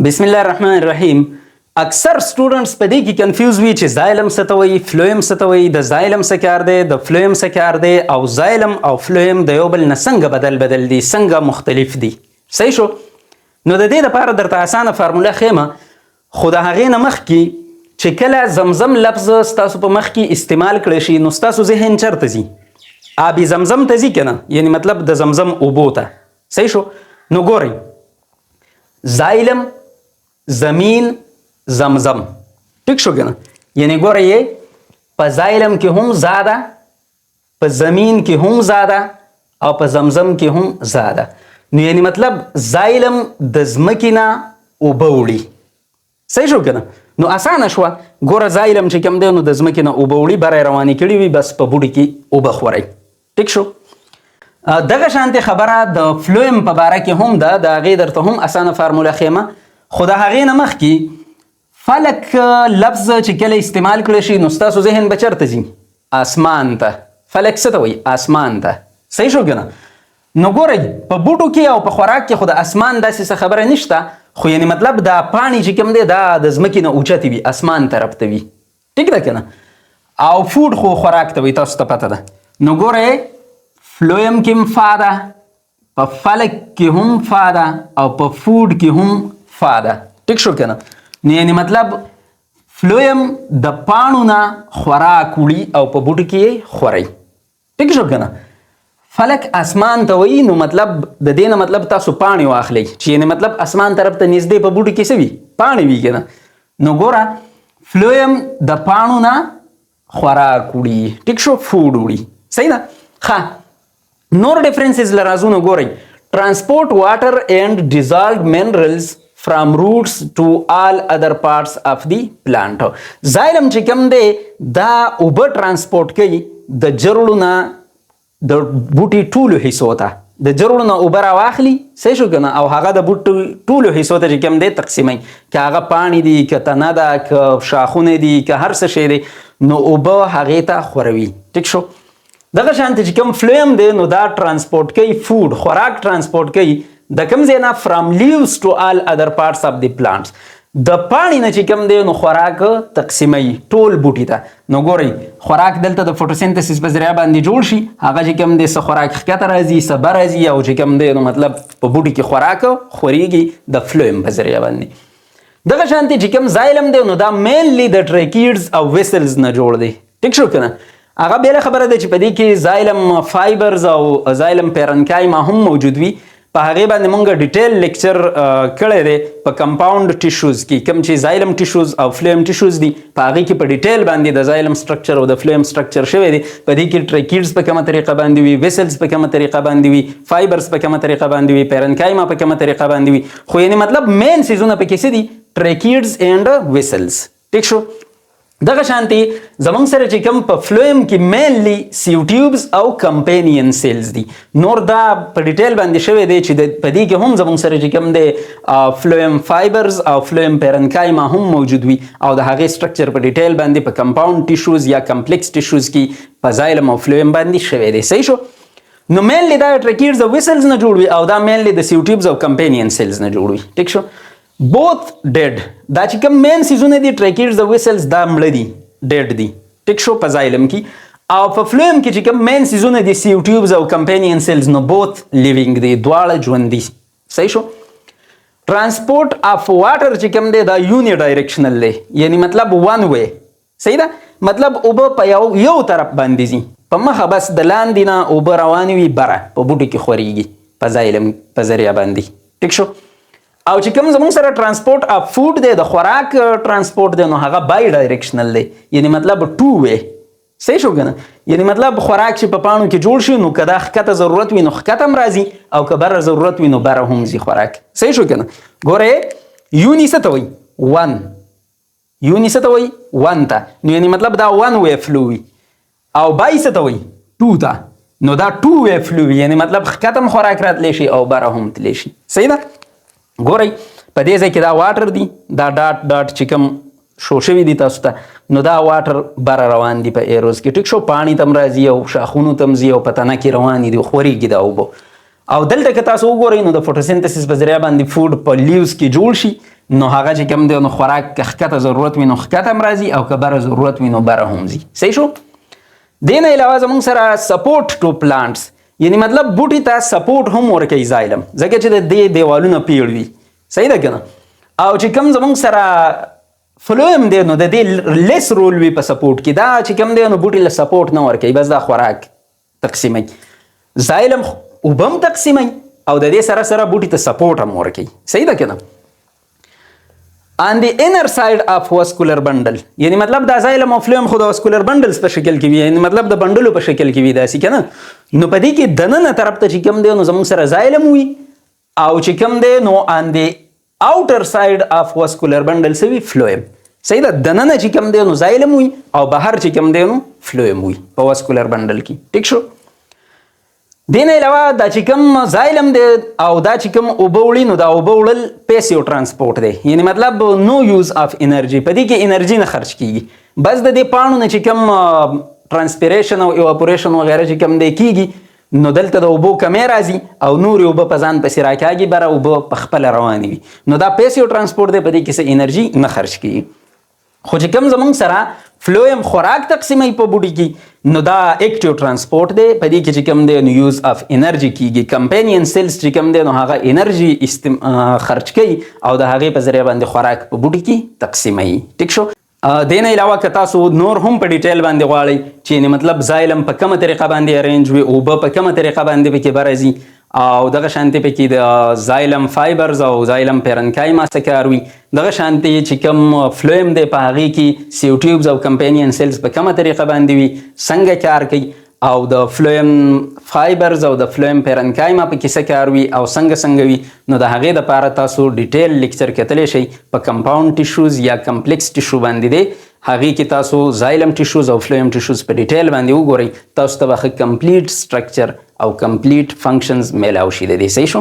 بسم الله الرحمن الرحیم. اکثر سټوډنټس په دې کې کنفیوز وي چې زایلم څه ته وایي، فلویم څه ته وایي، د زایلم څه کار دی، د فلویم څه کار دی، او زایلم او فلویم د یو بل نه څنګه بدل بدل دي، څنګه مختلف دي. صحیح شو؟ نو د دې لپاره درته اسانه فارموله ښیم، خو د هغې نه مخکې چې کله زمزم لفظ ستاسو په مخ کې استعمال کړی شي، نو ستاسو ذهن چرته ځي؟ آبي زمزم ته ځي که نه؟ یعنی مطلب د زمزم اوبو ته. صحیح شو؟ نو ګورئ، زایلم، زمین، زمزم. ټیک شو کنه؟ یعنی ګوره، یې په زایلم کې هم زا ده، په زمین کې هم زا ده او په زمزم کې هم زا ده. نو یعنی مطلب زایلم د ځمکې نه اوبه وړي. صحیح شو کنه؟ نو اسانه شوه. ګوره، زایلم چې کوم دی، نو د ځمکې نه اوبه وړي، بره یې روانې کړي وي، بس په بوټي کې اوبه خورئ. ټیک شو؟ دغه شانتې خبره د فلویم په باره کې هم ده. د هغې درته هم اسانه فارموله ښیمه، خو د هغې نه مخکې فلک لفظ چې کله استعمال کړی شي، نو ستاسو ذهن به چېرته ځي؟ آسمان ته. فلک څه ته وایي؟ آسمان ته. صحیح شو که نه؟ نو ګورئ، په بوټو کې او په خوراک کې خو د اسمان داسې څه خبره نشته، خو یعنی مطلب دا پاڼې چې کوم دی، دا د ځمکې نه اوچتې وي، اسمان طرف ته وي. ټیک ده که نه؟ او food خو خوراک ته وایي، تاسو ته پته ده. نو ګورئ، فلویم کې هم فا ده، په فلک کې هم فا ده او په food کې هم فا ده. ټیک شو که نه؟ نو یعنی مطلب فلویم د پاڼو نه خوراک وړي او په بوټو کې یې خوري. ټیک شو که نه؟ فلک اسمان ته وایي، نو مطلب د دې نه مطلب تاسو پاڼې واخلئ چې یعنی مطلب اسمان طرف ته نږدې په بوټو کې څه وي؟ پاڼې وي که نه؟ نو ګوره، فلویم د پاڼو نه خوراک وړي. ټیک شو؟ food وړي. صحیح ده؟ ښه، نور differences له راځو. نو ګورئ، transport water and dissolved minerals from roots to all other parts of the plant. زایلم چې کوم دی، دا اوبه transport کوي د جرړو نه د بوټي ټولو حصو ته. د جرړو نه اوبه راواخلي، صحیح شو که نه؟ او هغه د بوټي ټولو حصو ته چې کوم دی تقسیموي، که هغه پاڼې دي، که تنه ده، که شاخونه دي، که هر څه شی دی، نو اوبه هغې ته خوروي. ټیک شو؟ دغه شانتې چې کوم فلویم دی، نو دا transport کوي food، خوراک transport کوي د کوم ځای نه؟ From leaves to all other parts of the plants. د پاڼې نه چې کوم دی، نو خوراک تقسیموي ټول بوټي ته. نو ګورئ، خوراک دلته د photosynthesis په ذریعه باندې جوړ شي، هغه چې کوم دی، څه خوراک ښکته راځي، څه بره راځي، او چې کوم دی، نو مطلب په بوټي کې خوراک خورېږي د فلویم په ذریعه باندې. دغه شانتې چې کوم زایلم دی، نو دا mainly د tracheids او vessels نه جوړ دی. ټیک شو که نه؟ هغه بېله خبره ده چې په دې کې xylem fibers او xylem parenchyma هم موجود وي. په هغې باندې مونږ detail lecture کړی دی په compound tissues کې. کوم چې xylem tissues او phloem tissues دي، په هغې کې په detail باندې د xylem structure او د phloem structure شوی دی. په دې کې tracheids په کومه طریقه باندې وي، vessels په کومه طریقه باندې وي، fibers په کومه طریقه باندې وي، parenchyma په کومه طریقه باندې وي، خو یعنی مطلب main څیزونه پکې څه دي؟ Tracheids and vessels. ټیک شو؟ دغه شانتي زمونږ سره چې کوم په فلویم کې mainly sieve tubes او companion cells دي. نور دا په detail باندې شوی دی چې په دې کې هم زمونږ سره چې کوم دی، phloem fibers او phloem parenchyma هم موجود وي، او د هغې structure په detail باندې په compound tissues یا complex tissues کې په زایلم او فلویم باندې شوی دی. صحیح شو؟ نو mainly دا tracheids او vessels نه جوړ وي او دا mainly د sieve tubes او companion cells نه جوړ وي. ټیک شو؟ Both dead. دا چې کوم main څیزونه دي، tracheids او vessels، دا مړه دي، dead دي. ټیک شو؟ په زایلم کې. او په فلویم کې چې کوم main څیزونه دي، sieve tubes او companion cells، نو both living دي، دواړه ژوند دي. صحیح شو؟ Transport of water چې کوم دی، دا unidirectional دی، یعنی مطلب one way. صحیح ده؟ مطلب اوبه په یو یو طرف باندې ځي په مخه، بس د لاندې نه اوبه روانې وي، بره په بوټي کې خورېږي په زایلم په ذریعه باندې. ټیک شو؟ او چې کوم زموږ سره transport of food دی، د خوراک transport دی، نو هغه bidirectional دی، یعنی مطلب two way. صحیح شو کنه؟ یعنی مطلب خوراک چې په پاڼو کې جوړ شي، نو که دا ښکته ضرورت وي، نو ښکته هم راځي، او که بره ضرورت وي، نو بره هم ځي خوراک. صحیح شو کنه؟ ګوره، uni څه ته وایي؟ One. Uni څه ته وایي؟ One ته. نو یعنی مطلب دا one way flow وي. او bi څه ته وایي؟ Two ته. نو دا two way flow وي، یعنی مطلب ښکته هم خوراک راتلی شي او بره هم تللی شي. صحیح ده؟ ګورئ، په دې ځای کې دا water دی، دا dot dot چې کوم شو شوي دي تاسو ته، نو دا water بره روان دي په arrows کې. ټیک شو؟ پاڼې ته هم راځي او شاخونو ته هم ځي او په تنه کې روانې دي، خورېږي دا اوبه. او دلته که تاسو وګورئ، نو د photosynthesis په ذریعه باندې food په leaves کې جوړ شي. نو هغه چې کوم دی نو خوراک که ښکته ضرورت وي نو ښکته هم راځي او که بره ضرورت وي نو بره هم ځي. صحیح شو؟ دې نه علاوه زمونږ سره support to plants، یعنی مطلب بوټي ته support هم ورکوي xylem، ځکه چې د دې دیوالونه پیړ وي. صحیح ده که نه؟ او چې کوم زمونږ سره phloem دی نو د دې less role وي په support کې. دا چې کوم دی نو بوټي له support نه ورکوي، بس دا خوراک تقسیموي. xylem اوبه هم تقسیموي او د دې سره سره بوټي ته support هم ورکوي. صحیح ده که نه؟ On the inner side of vascular bundle، یعنی مطلب دا xylem او phloem خو د vascular bundles په شکل کې وي، یعنی مطلب د bundle و په شکل کې وي داسې که نه؟ نو په دې کې دننه طرف ته چې کوم دی نو زموږ سره xylem وي او چې کوم دی نو on the outer side of vascular bundle څه وي؟ Phloem. صحیح ده؟ دننه چې کوم دی نو xylem وي او بهر چې کوم دی نو phloem وي په vascular bundle کې. ټیک شو؟ دې نه علاوه دا چې کوم xylem دی او دا چې کوم اوبه وړي نو دا اوبه وړل passive transport دی، یعنی مطلب no use of energy. په دې کې انرژي نه خرج کیږي. بس د دې پاڼو نه چې کوم transpiration او evaporation وغیره چې کوم دی کیږي، نو دلته د اوبو کمی راځي او نورې اوبه په ځان پسې راکاږي، بره اوبه په خپله روانې وي. نو دا passive transport دی، په دې کې څه انرژي نه خرج کیږي. خو چې کوم زمونږ سره phloem خوراک تقسیموي په بوټي کې، نو دا active transport دی. په دې کې چې کوم دی نو use of energy کیږي. Companion cells چې کوم دی نو هغه انرژي خرج کوي او د هغې په ذریعه باندې خوراک په بوټي کې تقسیموي. ټیک شو؟ دې نه علاوه که تاسو نور هم په detail باندې غواړئ چې یعنی مطلب xylem په کومه طریقه باندې arrange وي، اوبه په کومه طریقه باندې پکې بره ځي او دغه شانتې پکې د xylem fibers او xylem parenchyma څه کار وي، دغه شانتې چې کوم phloem دی په هغې کې sieve tubes او companion cells په کومه طریقه باندې وي، څنګه کار کوي او د phloem fibers او د phloem parenchyma په کې څه کار وي او څنګه څنګه وي، نو د هغې دپاره تاسو detail lecture کتلی شئ. په compound tissues یا complex tissue باندې دی، هغې کې تاسو xylem tissues او phloem tissues په detail باندې وګورئ، تاسو ته به ښه complete structure او complete functions میلاو شي د دې. صحیح شو؟